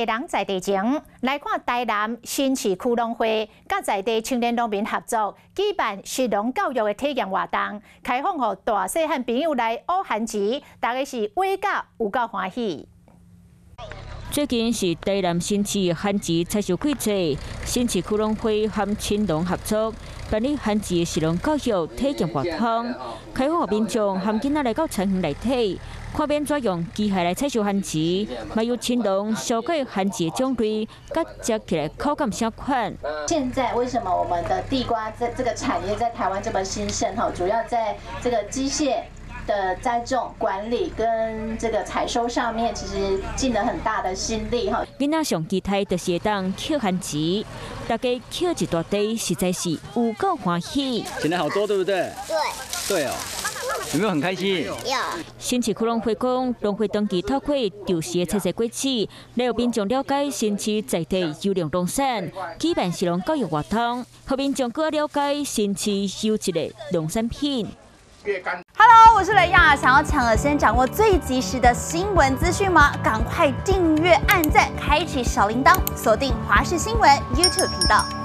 人在地情來看，台南新市區農會佮在地青年農民合作舉辦食農教育的體驗活動，開放予大細漢朋友來學番薯，大家是畫甲有夠歡喜。最近是台南新市番薯採收季節，新市區農會和青農合作辦理番薯食農教育體驗活動，開放予民眾和囡仔來到田園內底，看欲按怎用機械來採收番薯，嘛由青農紹介番薯的種類，佮食起來口感啥款。現在為什麼我們的地瓜這個產業在台灣這麼興盛？哈，主要在這個機械的栽種管理跟這個採收上面，其實盡了很大的心力哈。囡仔上期待就是會當抾番薯，大家抾一大袋，實在是有夠歡喜。撿了好多，對不對？對。對哦。有沒有很開心？有。新市區農會講，農會長期透過著時的採摘果子，來予民眾了解新市在地優良農產，舉辦食農教育活動，予民眾閣了解新市優質的農產品。 Hello，我是雷亞，想要搶先掌握最及時的新聞資訊嗎？趕快訂閱、按讚、開啟小鈴鐺，鎖定華視新聞 YouTube 頻道。